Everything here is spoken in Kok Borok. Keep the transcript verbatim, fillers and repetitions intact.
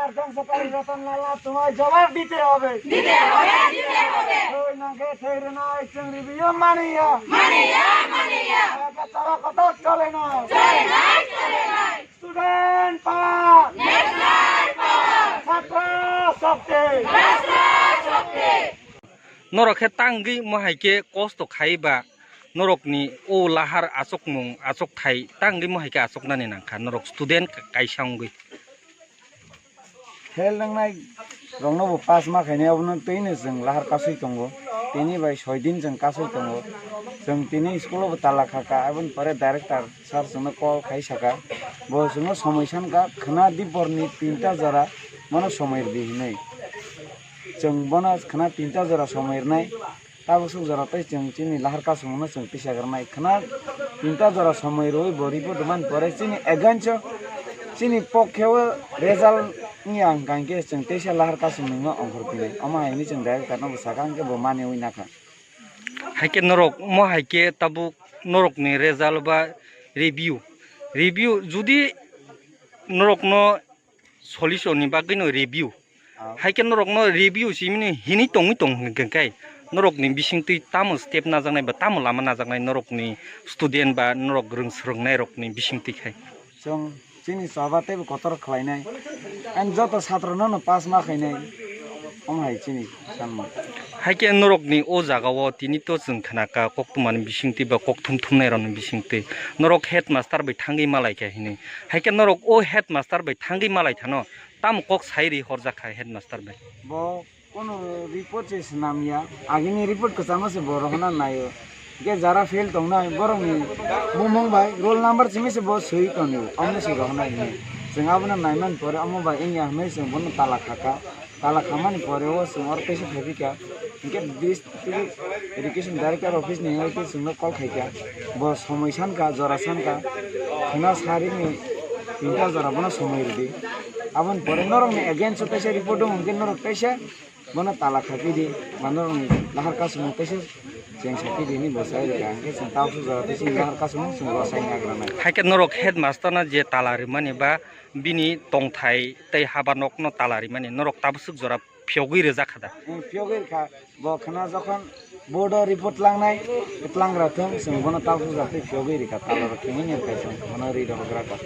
আর ধ্বংসকারী রতন লালা, তোমায় জবাব দিতে হবে। দিতে হবে, দিতে হবে। ওই নাকে ঠেরে নাই, চিংড়ি বিয়ে মানিয়া। মানিয়া, মানিয়া। একা তারা কথা চলে না। চলে না, চলে না। Student power. National power. ছাত্র শক্তি. রাষ্ট্র শক্তি. Norok khe tangwi mohai khe kosto khai ba norokni o lahar achukmung achukthai tangwi mohai khe achuknani nangkha norok student kaisa wngwi. Fail nangnai rokno bo pass ma khainai abono twino chwng lahar kasui tongo. Tini bai soi din chwng kasui tongo. Chwng tini school o bo tala khaka, aboni pore director sir chwngno call khai saka. Bo chwngno somoi sankha khwna diporni tinta jora bono somoi rwdi hinwi. Chwng bono khwna tinta jora somoi rwnai. Tabuk suk jora tei chwng chini lahar kasumungno chwng tisa rwnai khwna tinta jora somoi rwui bo report rwmani pore chini against o chini pokhe o result wngya hwnkha hwnkhe chwng teisa lahar kasumungno ongkhor phinai. Omo hai hwnwi chwng director no bo saka hwnkhe bo maniwi nakha. Hai khe norok mo hai khe tabuk norokni result ba review, review judi norokno solution ni bagwi no review. Ah. Hai khe norokno review simini hinwi tongwi tong hwnkhe khe norokni bisingtwi tamo step najaknai ba tamo lama najaknai norokni student ba norok rwng swrwngnairokni bisingtwi khai? Chwng chini choba teibo kotor khlainai. Ang joto satro no no pass ma khainai. Omo hai chini sanma. Hai khe norokni o jaga o tini to chwng khna kha koktwmani bisingtwi ba kok thum thumnai rokni bisingtwi. Norok headmaster bai thangwi malai kha hinwi. Hai khe norok o headmaster bai thangwi malai thano tamo kok sai ri horjak kha headmaster bai? Bo kono report se swnam ya. Agini report kwchama se bo rohorna naio. Hingke jara fail tongnai borokni bumung bai roll number simi se bo swi tonio. Omni se rohorna hinwi. Chwng abono naiman pore omo bai wngya hinwi chwng bono tala khaka. Tala khamani pore o chwng oro teisa phaipikha. Hingke district education director office ni wngwi tei chwngno call khaikha. Bo somoi sankha, jora sankha. Khwna sarikni tinta jora bono somoi rwdi. Aboni pore norokni against o teisa report wng hwnkhe norok teisa bono tala khapidi, ba norokni lahar kasumung teisa cheng sapidi hinwi bo sai rwkha. Hingke chwng tabuk jora teisa lahar kasumung chwng rwchapna nangkha. Hai khe norok headmaster no je tala rwmani ba bini tongthai tei haba nokno tala rimani norok tabuk swk jora phiyogwi rwjak kha da? Phiyogwi rwkha. Bo khwna jokhon board o report langnai, tlangra thung, chwng bono tabuk swk jora tei phiyogwi rwkha, tala rok thwngwi nirwkha chwng bono ri rwgra kha.